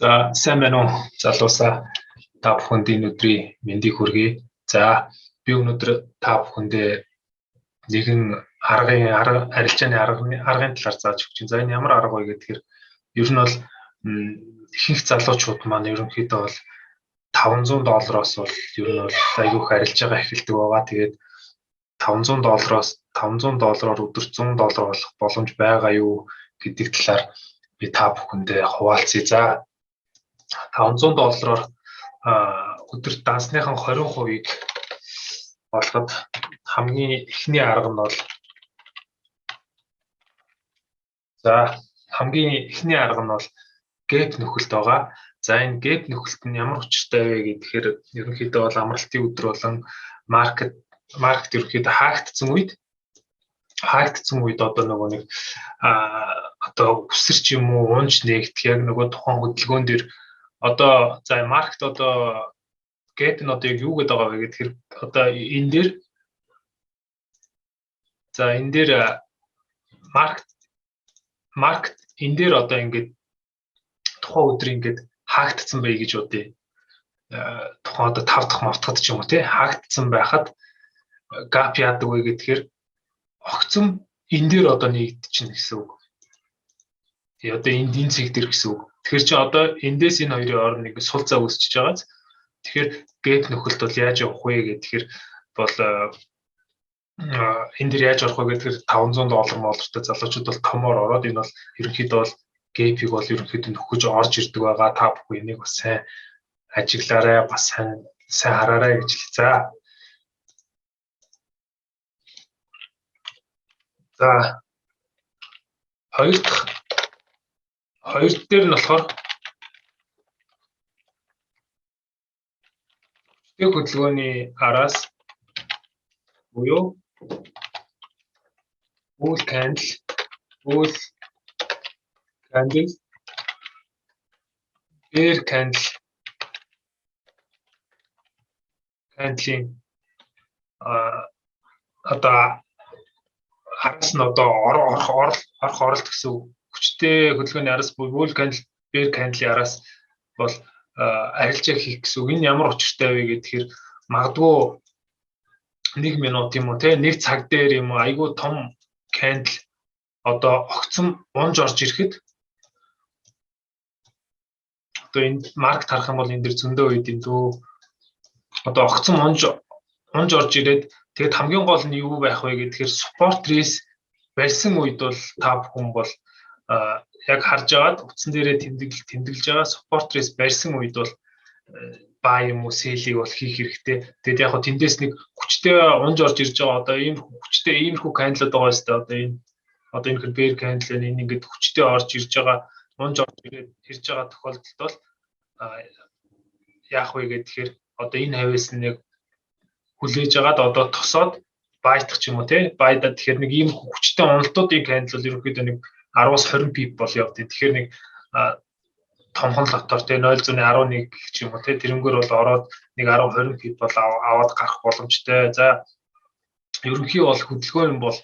За, сайн байна уу, залуусаа. Та бүхэнд энэ өдрийн мэндийг хүргэе. За, би өнөөдөр та бүхэндээ нэгэн аргын арга арилжааны аргын талаар зааж өгч байна. За, энэ ямар арга вэ гэхээр ер нь бол ихэнх залуучууд маань ерөнхийдөө бол 500 доллароос бол ер нь бол айгүй их арилжаагаа эхэлдэг байгаа. Тэгээд 500 доллароос 500 доллараар өдөрт 100 доллар болох боломж байгаа юу гэдэг талаар би та бүхэндээ хуваалцъя. За, 500 доллараар өдөрт дансныхан 20%-ийг олоход хамгийн эхний арга нь бол, за, хамгийн эхний арга нь бол gap нөхөлт байгаа. За, энэ gap нөхөлт нь ямар учиртай вэ гэхээр ерөнхийдөө бол амралтын өдөр болон маркет ерөнхийдөө хаагдсан үед одоо нөгөө нэг одоо өсөрч юм уу унж нээгдэх яг нөгөө тухайн хөдөлгөөн дээр одоо, за, маркет одоо gap нь одоо яг юу гэдэг байгаа вэ гэхээр одоо энэ дээр, за, энэ дээр маркет энэ дээр одоо ингээд тухайн өдөр ингээд хаагдсан бай гэж бодъё. Тухайн одоо 5 дахь мавтгад ч юм уу, тий, хаагдсан байхад gap яадаг вэ гэхээр огцом энэ дээр одоо нэгдчихнэ гэсэн үг. Одоо энд энэ цэг дээр гэсэн үг. Тэгэхээр чи одоо эндээс энэ хоёрын хооронд нэг сул зав үүсчихэж байгааз. Тэгэхээр gap нөхөлт бол яаж явах вэ гэхээр бол энэ дэр яаж орох вэ гэхээр 500 доллар моллортой залуучууд бол томоор ороод энэ бол ерөнхийдөө бол gap-ийг бол ерөнхийдөө нөхөж орж ирдэг байгаа. Та бүхэн энийг бас сайн ажиглаарай, бас сайн сайн хараарай гэж хэлье. За. За, хоёр дахь, хоёр дээр нь болохоор хүчтэй хөдөлгөөний араас буюу bull candle, bear candle-ийн одоо араас нь одоо орох орох оролт гэсэн үг. Хүчтэй хөдөлгөөний араас bull candle, bear candle-ийн араас бол арилжаа хийх гэсэн үг. Энэ ямар учиртай вэ гэхээр магадгүй 1 минут юм уу, те, нэг цаг дээр юм уу, айгүй том candle одоо огцом унж орж ирэхэд одоо энд маркет харах юм бол энэ дэр зөндөө үед юм дөө одоо огцом унж орж ирээд, тэгээд хамгийн гол нь юу байх вэ гэхээр support race барьсан үед бол та бүхэн бол яг харж агаад утсан дээрээ тэмдэглэж байгаа support race барьсан үед бол buy юм уу sell-ийг бол хийх хэрэгтэй. Тэгээд яг хөө тэндээс нэг хүчтэй унж орж ирж байгаа одоо ийм хүчтэй иймэрхүү candle-ууд байгаа шүү дээ. Одоо энэ хэр bear candle, энэ ингээд хүчтэй орж ирж байгаа, унж орж ирээд ирж байгаа тохиолдолд бол яах вэ гэхээр одоо энэ хавьяас нэг хүлээж агаад одоо тосоод buy-дах ч юм уу, те, buy-даа. Тэгэхээр нэг ийм хүчтэй уналтуудын candle бол ерөнхийдөө нэг 10-аас 20 pip бол явдаг. Тэгэхээр нэг томхон лотоор, те, 0.11 ч юм уу, те, тэрнгээр бол ороод нэг 10 20 pip бол аваад гарах боломжтой. За, ерөнхий бол хөдөлгөөн бол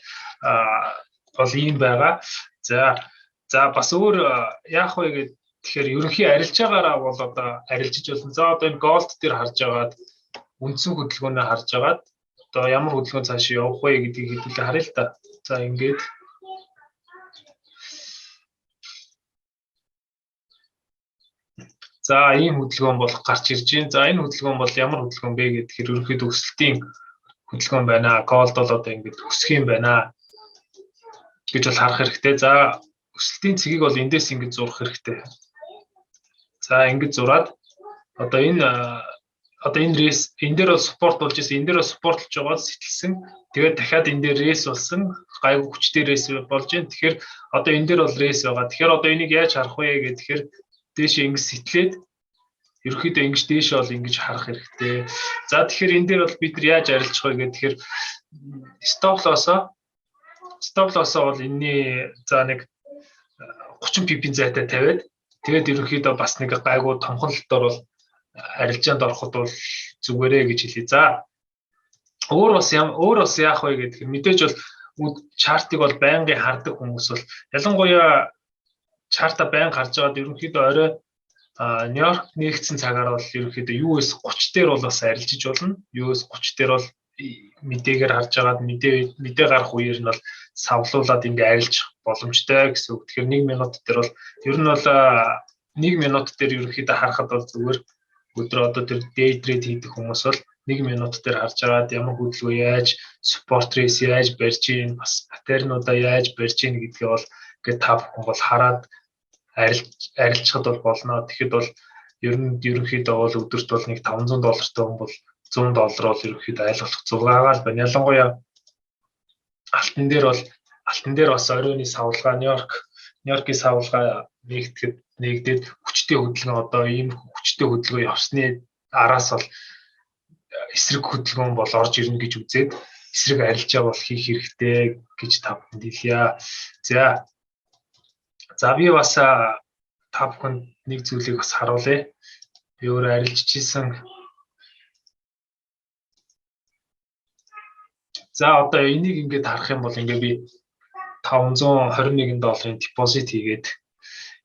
ийм байгаа. За, бас өөр яах вэ гэхээр тэгэхээр ерөнхий арилжаагаараа бол одоо арилжиж болно. За, одоо энэ gold дээр харж агаад үндсэн хөдөлгөөнөө харж агаад одоо ямар хөдөлгөөн цааш явах вэ гэдгийг хэдүүлээ харъя л да. За, ингээд, за, ийм хөдөлгөөн бол гарч ирж байна. За, энэ хөдөлгөөн бол ямар хөдөлгөөн бэ гэхээр ерөнхийдөө өсөлтийн хөдөлгөөн байна. Gold бол одоо ингээд өсөх юм байна гэж бол харах хэрэгтэй. За, өсөлтийн цэгийг бол эндээс ингэж зурах хэрэгтэй. За, ингэж зураад одоо энэ race энэ дээр бол support болж ирсэн. Энэ дээр бол support лж байгаа сэтэлсэн. Тэгээд дахиад энэ дээр race болсон. Гайгүй хүчтэй race болж байна. Тэгэхээр одоо энэ дээр бол race байгаа. Тэгэхээр одоо энийг яаж харах вэ гэхээр дээшээ ингэж сэтлээд ерөнхийдөө ингэж дээшээ бол ингэж харах хэрэгтэй. За, тэгэхээр энэ дээр бол бид нар яаж арилжах вэ гэхээр stop loss-оо бол энэний, за, нэг 30 pip-ийн зайтай тавиад, тэгээд ерөнхийдөө бас нэг гайгүй томхон лотоор бол арилжаанд ороход бол зүгээрээ гэж хэлье. За, өөр бас яах вэ гэхээр мэдээж бол chart-ыг бол байнгын хардаг хүмүүс бол ялангуяа chart-а байнга харж байгаад ерөнхийдөө орой Нью-Йорк нэгдсэн цагаар бол ерөнхийдөө US 30 дээр бол бас арилжиж болно. US 30 дээр бол мэдээгээр харж агаад мэдээ гарах үеэр нь бол савлуулад ингээ арилжих боломжтой гэсэн үг. Тэгэхээр 1 минут дээр бол ер нь бол 1 минут дээр ерөнхийдөө харахад бол зүгээр өдөр одоо тэр day trade хийдэг хүмүүс бол 1 минут дээр харж агаад ямар хөдөлгөөн яаж support race яаж барьж ийн, бас pattern уудаа яаж барьж ийн гэдгээ бол ингээд та бүхэн бол хараад арилжихад бол болно. Тэгэхэд бол ер нь ерөнхийдөө бол өдөрт бол нэг 500 доллартай хүн бол 100 доллар бол ерөнхийдөө аль болох зугаагаа л байна. Ялангуяа алтан дээр бас оройн савлгаа, Нью-Йоркийн савлгаа нэгдэхэд нэгдээд хүчтэй хөдөлгөөн, одоо ийм хүчтэй хөдөлгөөн явсны араас бол эсрэг хөдөлгөөн бол орж ирнэ гэж үзээд эсрэг арилжаа бол хийх хэрэгтэй гэж та бүхэнд хэлье. За. За, би бас та бүхэнд нэг зүйлийг бас харуулъя. Би өөрөө арилжиж исэн. За, одоо энийг ингээд харах юм бол ингээд би 521 долларын депозит хийгээд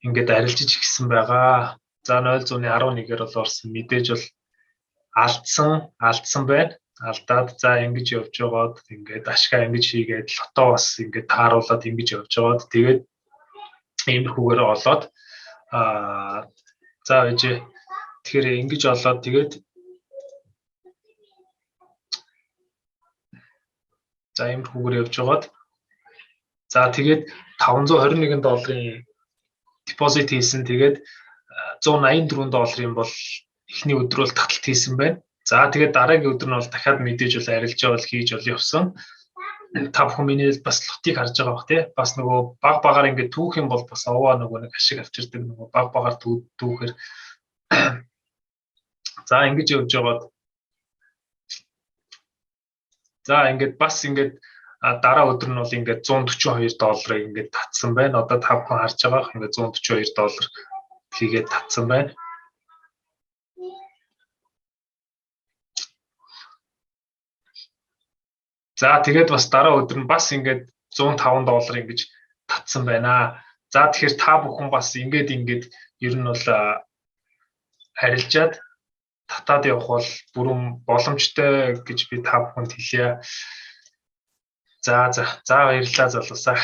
ингээд арилжиж эхэлсэн байгаа. За, 0.11-ээр бол орсон. Мэдээж бол алдсан байна. Алдаад, за, ингэж явж байгаад ингээд ашгаа ингэж хийгээд, lot оо бас ингээд тааруулаад ингэж явж байгаад, тэгээд иймэрхүүгээр олоод, за ээжээ, тэгэхээр ингэж олоод, тэгээд за иймэрхүүгээр явж байгаад, за тэгээд 521 долларын депозит хийсэн. Тэгээд 184 долларын бол эхний өдөр бол таталт хийсэн байна. За, тэгээд дараагийн өдөр нь бол дахиад мэдээж бол арилжаа бол хийж бол явсан. Та бүхэн миний бас lot ыг харж байгаа бах, тий. Бас нөгөө баг багаар ингээд түүх юм бол бас овоо нөгөө нэг ашиг авчирдаг, нөгөө баг багаар түүхээр. За, ингэж явж байгаад, за, ингээд бас ингээд дараа өдөр нь бол ингээд 142 долларыг ингээд татсан байна. Одоо та бүхэн харж байгаа, ингээд 142 доллар хийгээд татсан байна. За, тэгээд бас дараа өдөр нь бас ингээд 105 доллар ингэж татсан байна. За, тэгэхээр та бүхэн бас ингээд ер нь бол арилжаад татаад явах бол бүрэн боломжтой гэж би та бүхэнд хэлье. За, баярлалаа, залуусаа.